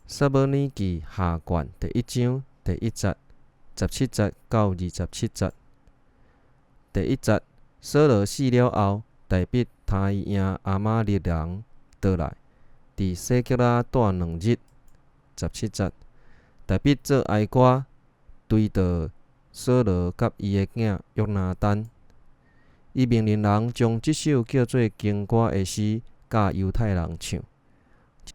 撒母耳記下卷第一章第一節十七節到二十七節。第一節，掃羅死了後，大筆聽伊贏亞瑪力人倒來，佇西吉拉蹛兩日。十七節，大筆做哀歌，追悼掃羅佮伊的囝約拿單。伊命令人將這首叫做經歌的詩教猶太人唱。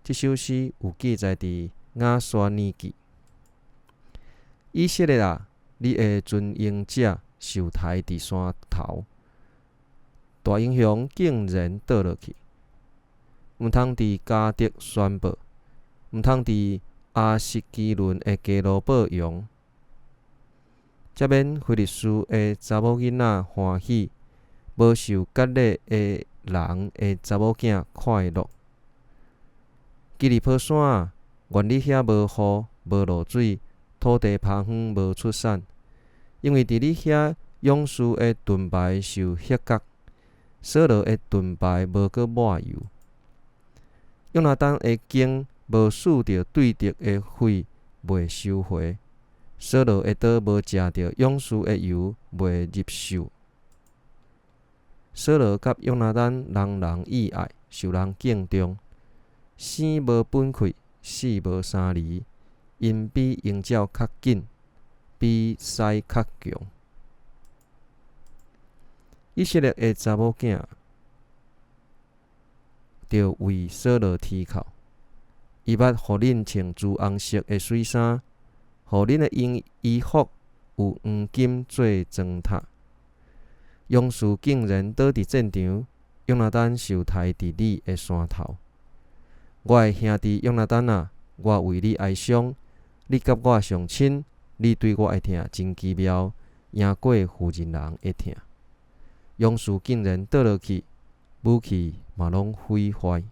這首詩有記載佇雅沙爾記。以色列啊，你的尊榮者受刣佇山頭，大英雄竟然倒落去，毋通佇迦特宣報，毋通佇亞實基倫的街路報揚，才免非利士的查某囡仔歡喜，無受割禮的人的查某囝快樂。基利波山啊，願你遐無雨無露水，土地拋荒無出產，因為佇你遐勇士的盾牌受血割，掃羅的盾牌無閣抹油。約拿單的弓無刺著對敵的血，袂收回；掃羅的刀無食著勇士的油，袂入受。掃羅佮約拿單人人意愛，受人敬重。生無本氣，死無三離。𪜶比鷹鳥較緊，比獅較強。以色列的查某囝著為掃羅啼哭。伊捌予恁穿朱紅色的媠衫，予恁的衣服有黃金做妝塔。勇士竟然倒佇戰場，約拿單受刣佇你的山頭。我的兄弟約拿單啊，我為你哀傷，你佮我上親，你對我的疼真奇妙，贏過婦人人的疼。勇士竟然倒落去，武器嘛攏毀壞。